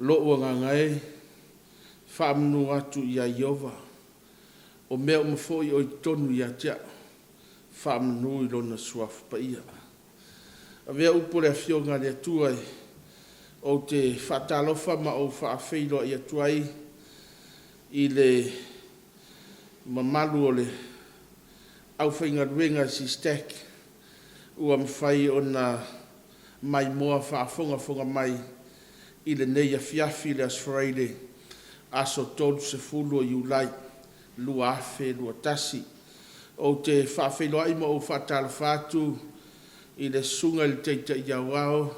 Lo'u agaga e, faamanu atu ia Ieova, o mea uma foi o i totonu ia te a'u, faamanu i Lona Suafa Paia. Avea upu a le Afioga a le Atua ou te faatalofa ma ou faafeiloai atu ai i le mamalu o le aufaigaluega a le SISTEC ua mafai ona maimoa faafogafoga mai i lenei afiafi i le Aso Faraile, aso 30 o Iulai 2021. Ou te faafeiloai ma ou faatalofa atu i le Susuga i le Taitai Aoao,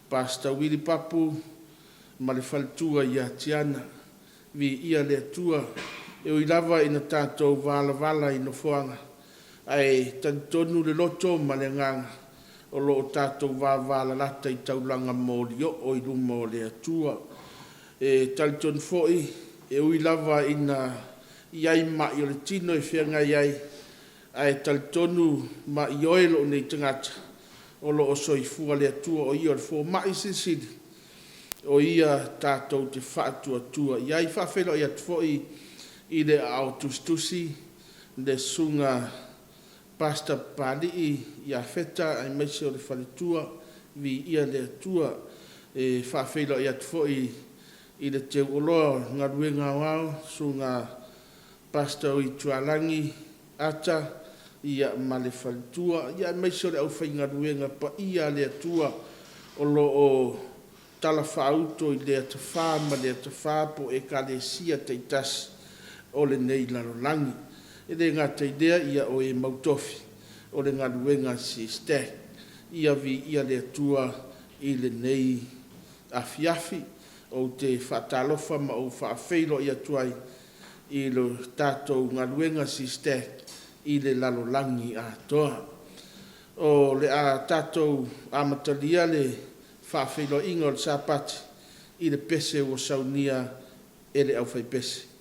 Pastor Willie Papu ma le faletua ia Tiana. Viia le Atua. E ui lava ina tatou valavala i nofoaga, ae talitonu le loto ma le agaga o lo o tatou vavalalata i taulaga molioo i luma o le Atua. E talitonu foi, e ui lava ina i ai mai o le tino e feagai ai, ae talitonu ma ioe lou nei tagata, o lo o soifua le Atua o Ia o le fomai silisili, o Ia tatou te faatuatua i ai. E faafeiloai atu foi i le Aao Tusitusi, le Susuga Pastor Papalii Iafeta aemaise o le faletua, viia le Atua. E faafeiloai atu foi i le Teuoloa o le Galuega Aoao, Susuga Pastor Tualagi Ata ma le faletua, aemaise o le aufaigaluega paia a le Atua o lo o talafaauto i lea tafa ma lea tafa po o Ekalesia taitasi o lenei lalolagi. E le gata i lea o e mautofi o le galuega a le SISTEC. Ia viia le Atua i lenei afiafi. Ou te faatalofa ma ou faafeiloai atu ai i le tatou galuega SISTEC i le lalolagi atoa. O le a tatou amatalia le faafeiloaiga o le Sapati i le pese ua saunia e le aufaipese.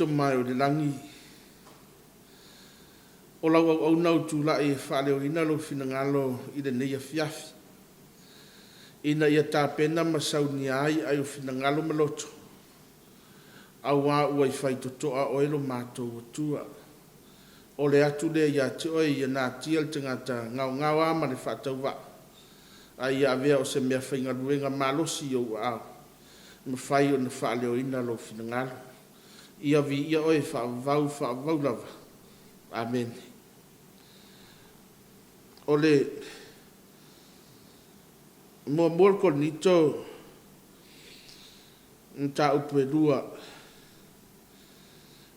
Tama e o i le lagi, o lau auauna ua tulai e faaleoina lou finagalo i lenei afiafi, ina ia tapena ma saunia ai ai o finagalo ma loto, aua ua i faitotoa Oe lo matou Atua. O le atu lea ia te Oe ia natia le tagata gaogaoa ma le faatauvaa, a ia avea o se meafaigaluega malosi i ou aao, e mafai ona faaleoina lou finagalo. Ia viia Oe e faavavau faavavau lava. Amene. O le 1 Korinito mataupu e 2,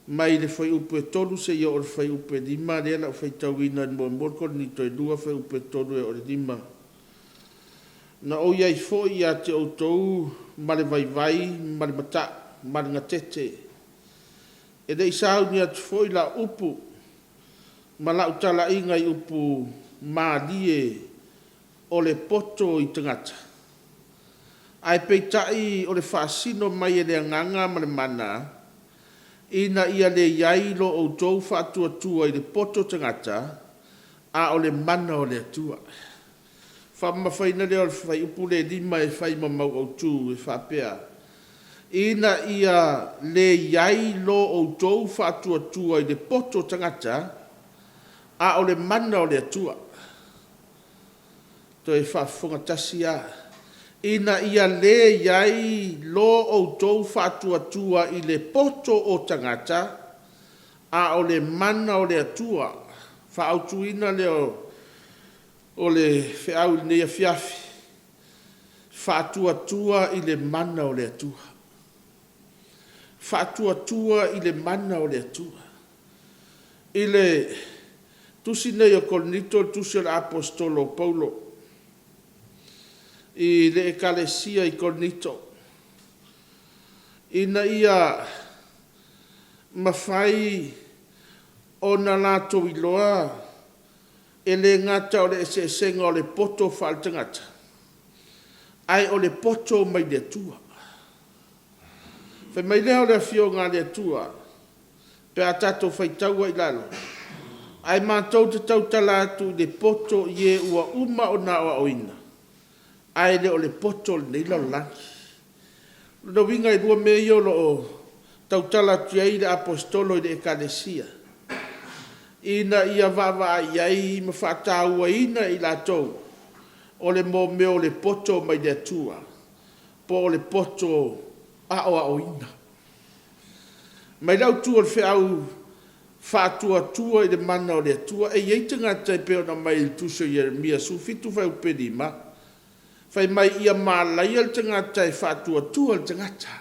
mai le fuaiupu 3 seia oo i le fuaiupu 5 lea o le a ou faitauina i le 1 Korinito 2 fuaiupu 3 e oo i le 5. Na ou i ai foi ia te outou ma le vaivai ma le matau ma le gatete. E le i sauni atu foi lau upu ma lau talaiga i upu malie o le poto i tagata, ae peitai o le faasino mai e le Agaga ma le mana, ina ia leai lo outou faatuatua i le poto tagata, a o le mana o le Atua. Faamamafaina lea o le fuaiupu lea e 5 e fai ma mau autu e faapea; ina ia leai lo outou faatuatua i le poto tagata, a o le mana o le Atua. Toe faafofoga tasi lava. Ina ia leai lo outou faatuatua i le poto o tagata, a o le mana o le Atua. Faaautuina lea o le feau i lenei afiafi, faatuatua i le mana o le Atua. Faatuatua i le mana o le Atua. I le tusi lenei o Korinito o le tusi a le Aposetolo o Paulo i le ekalesia i Korinito, ina ia mafai ona latou iloa e le gata o le eseesega o le poto faaletagata, ae o le poto mai le Atua. Fai mai lea o le Afioga a le Atua pe a tatou faitau ai i lalo, ae matou te tautala atu i le poto i e ua uma ona aoaoina, ae le o le poto o lenei lalolagi. O lona uiga e lua mea ia o lo o tautala atu i ai le Aposetolo i le Ekalesia, ina ia vaavaai i ai ma faatauaina i latou o le mea o le poto mai le Atua po o le poto aoaoina. Mai le autu o le feau faatuatua i le mana o le Atua. E i ai tagata e pei ona aumai i le tusi a Ieremia 17 fuaiupu 5, fai mai ia malaia le tagata e faatuatua i le tagata.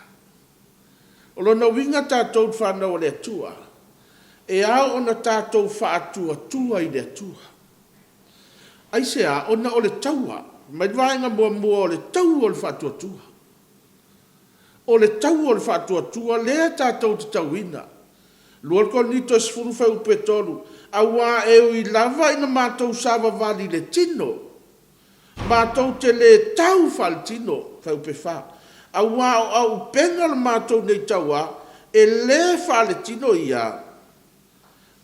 O lona uiga tatou le fanau a le Atua, e ao ona tatou faatuatua i le Atua. Aisea? Ona o le taua. Fai mai le vaega muamua o le taua o le faatuatua. O le taua o le faatuatua lea tatou te tauina. 2 Korinito 10 fuaiupu 3, aua e ui lava ina matou savavali i le tino, matou te le tau faale-tino. Fuaiupu 4, aua o auupega o le matou nei taua, e le faale-tino ia,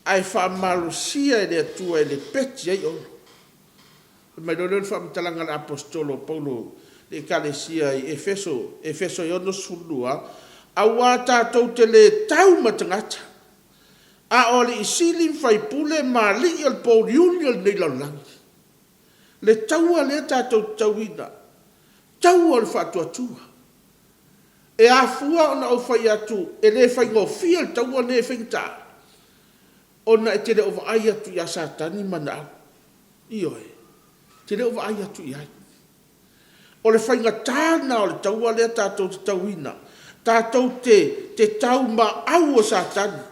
ae faamalosia e le Atua e lepeti ai olo. Fai mai loa lea o le faamatalaga a le Aposetolo o Paulo i le ekalesia i Efeso, Efeso e 6:12, aua tatou te le tau ma tagata, a o alii sili ma faipule ma alii o le pouliuli o lenei lalolagi. Le taua lea tatou te tauina, taua o le faatuatua. E afua ona ou fai atu e le faigofie le taua lenei e faigata, ona e te le o vaai atu ia Satani ma ana au. Ioe. E te le o vaai atu i ai. O le faigata lena o le taua lea tatou te tauina, tatou te tau ma au o Satani,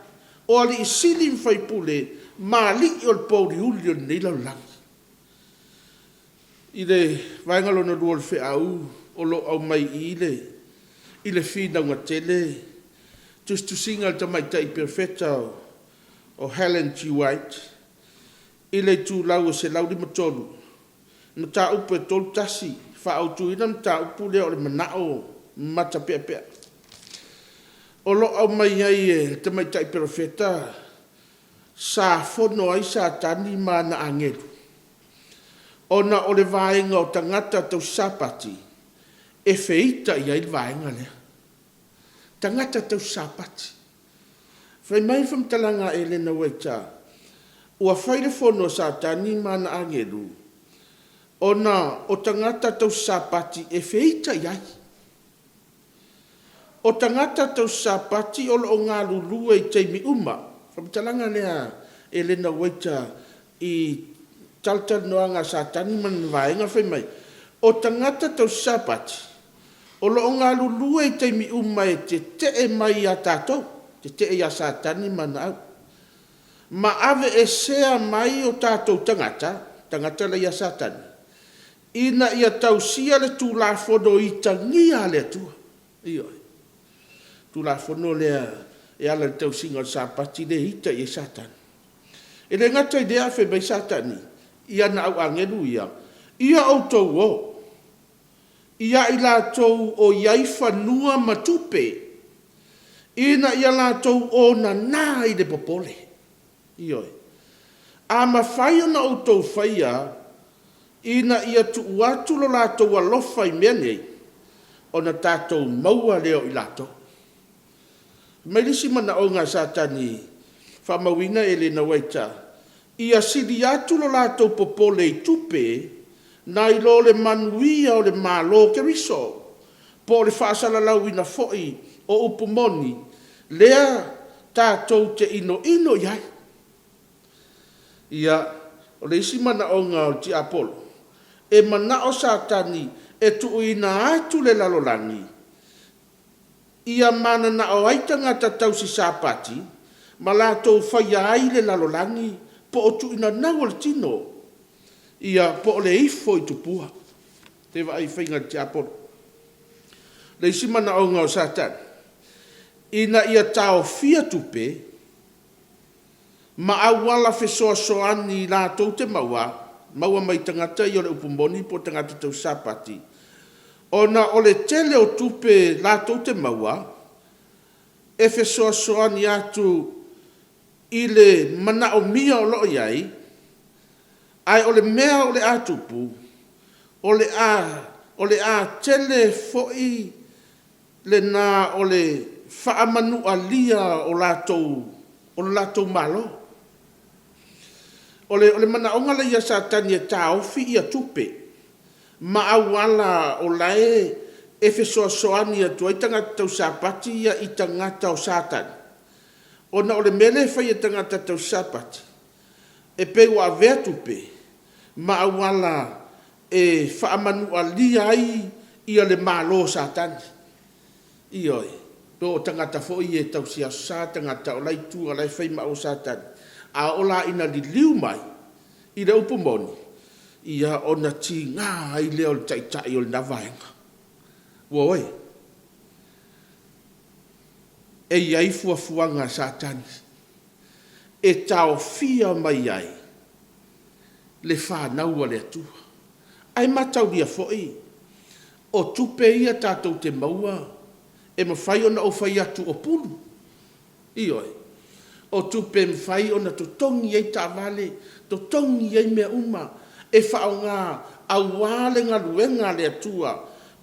o alii sili ma faipule ma alii o le pouliuli o lenei lalolagi. I le vaega lona lua o le feau o lo o aumai i i i le finauga tele, tusitusiga a le tamaitai perofeta o Helen G. White i le itulau e 153, mataupu e 31, e faaautuina le mataupu lea o le manao matapeapea. O lo o aumai ai e le tamaitai perofeta sa fono ai Satani ma ana agelu, ona o le vaega o tagata tausisapati e feita i ai le vaega lea. Tagata tausisapati. Fai mai le faamatalaga a Elena Uaita, ua fai le fono a Satani ma ana agelu ona o tagata tausisapati e feita i ai. O tagata tausisapati o lo o galulue i taimi uma. Faamatalaga lea a Elena Uaita i talatalanoaga a Satani ma lana vaega fai mai, o tagata tausisapati o lo o galulue i taimi uma e tete'e mai ia tatou, tete'e ia Satani ma ana au, ma aveesea mai o tatou tagata, tagata la ia Satani, ina ia tausia le Tulafono itagia a le Atua. Ioe. Tulafono lea e ala i le tausiga o le Sapati lea e ita i ai Satani. E le gata i lea ae fai mai Satani i ana au agelu ia, “Ia outou o ia i latou o i ai fanua ma tupe, ina ia latou onana i le popole.” Ioe. A mafai ona outou faia ina ia tuu atu lo latou alofa i mea nei, ona tatou maua lea o i latou. Fai mai le isi manaoga a Satani faamauina e Elena Uaita, ia sili atu lo latou popole i tupe nai lo le manuia o le Malo o Keriso po o le faasalalauina foi o upu moni lea tatou te inoino i ai. Ia, o le isi manaoga o le tiapolo, e manao Satani e tuuina atu le lalolagi ia mananao ai tagata tausisapati ma latou faia ai le lalolagi po o tuuina o le tino, ia po o le ifo i tupua. Se i vaai i faiga a le tiapolo. O le isi manaoga o Satani, ina ia taofia tupe ma auala fesoasoani latou te maua mai tagata ia o le upu moni po o tagata tausisapati, ona o le tele o tupe latou te maua, e fesoasoani atu i le manaomia o lo o i ai, ae o le mea o le a tupu, o le a tele foi lena o le faamanualia o le latou Malo. O le manaoga lea ia Satani e taofi tupe ma auala o la e fesoasoani atu ai tagata tausisapati ia i tagata o Satani, ona o le mea lea e fai e tagata tausisapati, e pei ua avea tupe ma auala e faamanualia ai le Malo o Satani. Ioe. Po o tagata foi ia e tausi aso Sa, tagata o la e i tua o la e fai ma au a Satani, a oo la ina liliu mai i le upu moni, ia ona tiga ai lea o le taitai o lena vaega. Ua oe, e i ai fuafuaga a Satani e taofia mai ai le fanau a le Atua. Ae mataulia foi, o tupe ia tatou te maua, e mafai ona ou fai atu o pulu. Ioe. O tupe e mafai ona totogi ai taavale, totogi ai mea uma e faaaoga aua le galuega a le Atua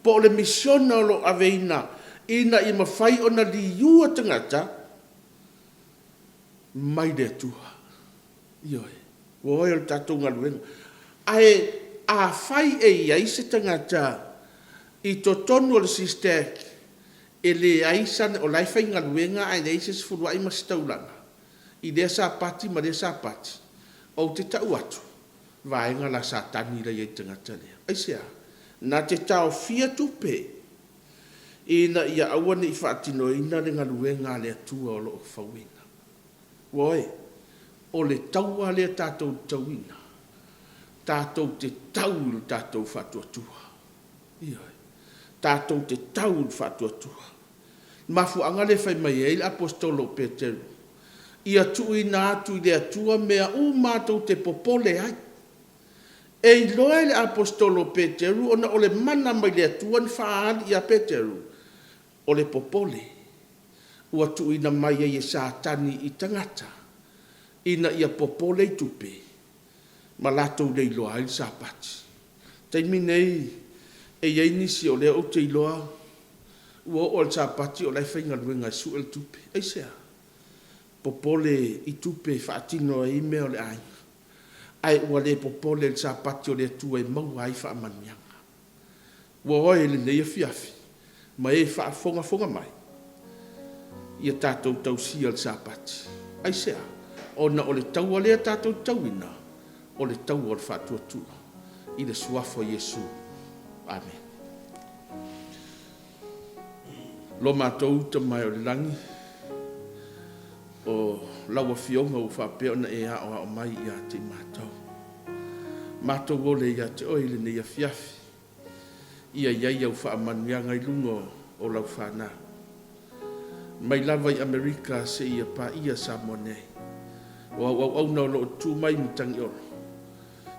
po o le misiona o lo o aveina ina ia mafai ona liua tagata mai le Atua. Ioe. Ua oe o le tatou galuega. Ae afai e i ai se tagata i totonu o le SISTAC e leai sana… o la e faigaluega ae leai se sefuluai ma se taulaga i lea Sapati ma lea Sapati, ou te tau atu, o le vaega la a Satani la e i ai i le tagata lea. Aisea? Na te taofia tupe ina ia aua ne i faatinoina le galuega a le Atua o lo o fauina. Ua oe, o le taua lea tatou te tauina, tatou te tau i lo tatou faatuatua. Ioe. Tatou te tau i le faatuatua. O le mafuaaga lea e fai mai ai le Aposetolo o Peteru, ia tuuina atu i le Atua mea uma lava tou te popole ai. E iloa e le Aposetolo o Peteru ona o le mana mai le Atua na faaali ia Peteru, o le popole. ua tuuina mai ai e Satani i tagata ina ia popole i tupe ma latou le iloa ai le Sapati. O le taimi nei e i ai nisi o lea ou te iloa ua oo lava i le Sapati o la e faigaluega e sue le tupe. Aisea? Popole i tupe e faatino ai mea o le aiga, ae ua le popole i le Sapati o le Atua e maua ai faamanuiaga. Ua oe i lenei afiafi ma e faafogafoga mai, ia tatou tausia le Sapati. Aisea? Ona o le taua lea tatou te tauina, o le taua o le faatuatua i le Suafa o Iesu. Amene. Lo matou Tama e o le lagi, o lau Afioga ua faapea ona e aoao mai ia te i matou. Matou ole ia te oe i lenei afiafi, ia i ai au faamanuiaga i luga o lau fanau. Mai lava i Amerika seia paia Samoa nei. O au auauna o lo o tutu mai i Matagiolo,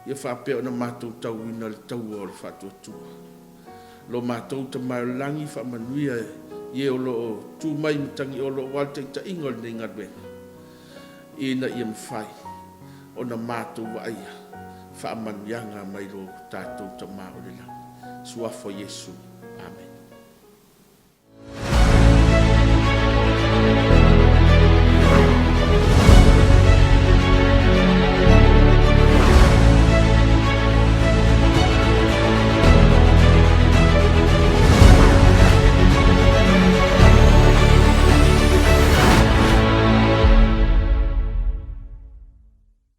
ia faapea ona matou tauina le taua o le faatuatua. Lo matou Tama e o le lagi, faamanuia i e o lo o tu mai i Matagiolo aua le taitaiga o lenei galuega, ina ia mafai ona matou vaaia faamanuiaga mai lo tatou Tama o le lagi. Suafa o Iesu. Amene.